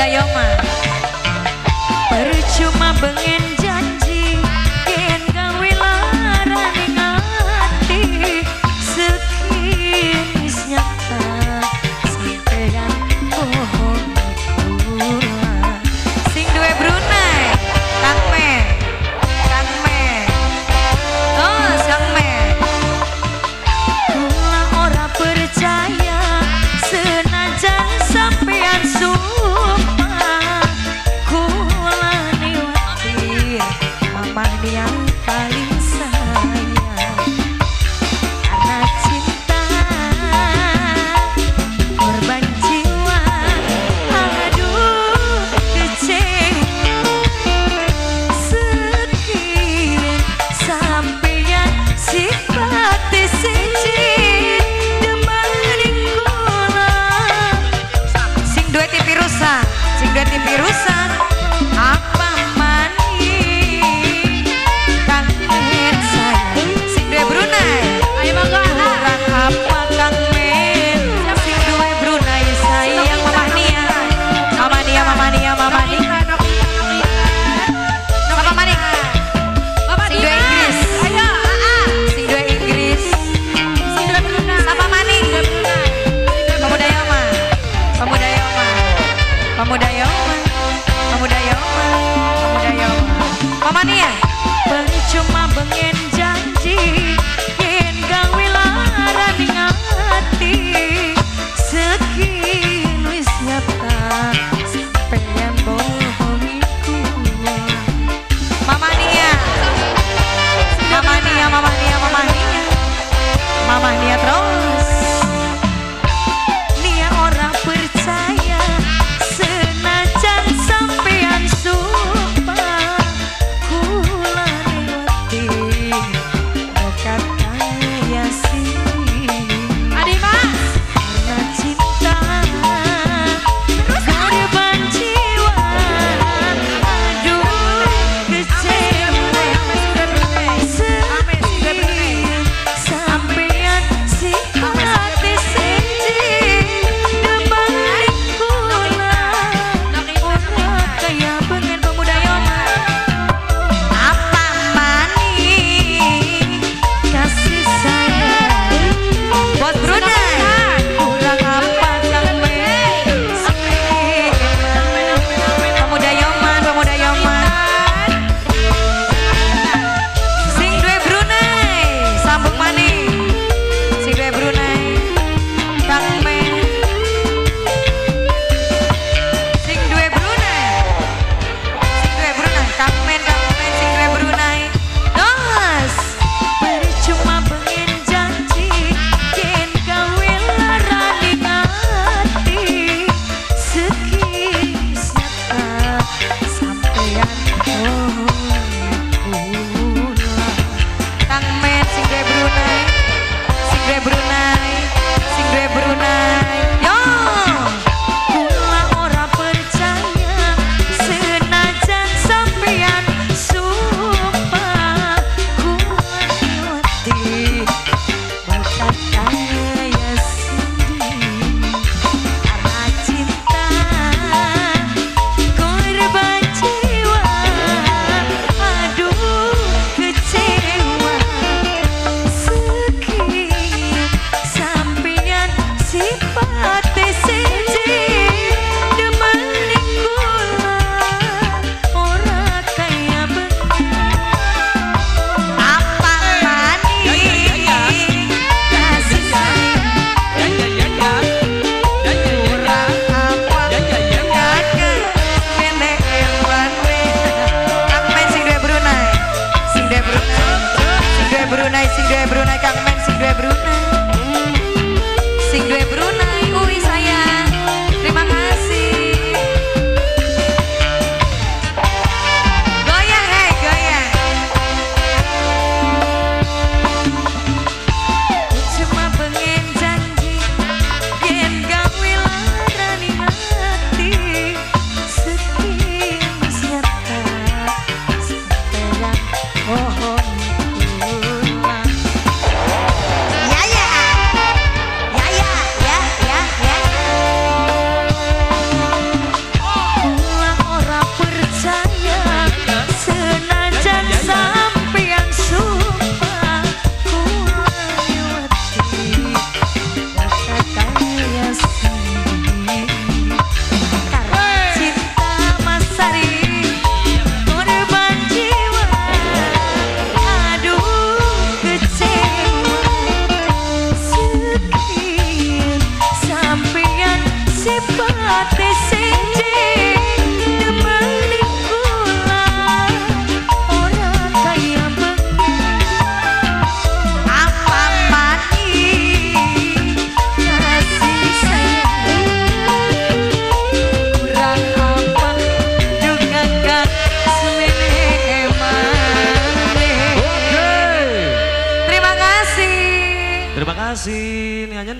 Pemuda Yoma. Percuma bengen janji yen gawe lara ning ati, sekin wis nyata sampeyan bohong kula. Sing duwe Brunei, Kang Me, Kang Me. Oh, Kang Me. Kula ora percaya senajan sampean sumpah. Kula niwatir Mama yang paling sayang. Karena cinta korban jiwa, aduh kecewa. Sekin sampeyan sifat siji demen kula. Sing duwe TV rusak, sing duwe TV rusak, apa maning Kang Men sayang, sing duwe Brunei. Ayo monggo. Kurang apa Kang Men, sing duwe Brunei sayang Mama Nia. Mama Nia, Mama Nia, Mama Nia. Siapa maning? Bapak Sing duwe Dimas. Inggris. Ayo, Aa. Sing duwe Inggris. Sing duwe Brunei. Siapa maning? Pemuda Yoma. Pemuda Yoma. Pemuda Yoma. Pemuda Yoma. Pemuda Yoma. Mama Nia. Percuma bengen janji yen gawe lara ning ati. Sekin wis nyata sampeyan bohongi kula. Mama Nia. Mama Nia, Mama Nia, Mama Nia. Mama Nia terus. Nia ora percaya senajan sampean sumpah. Kula niwati Terima kasih. Nia.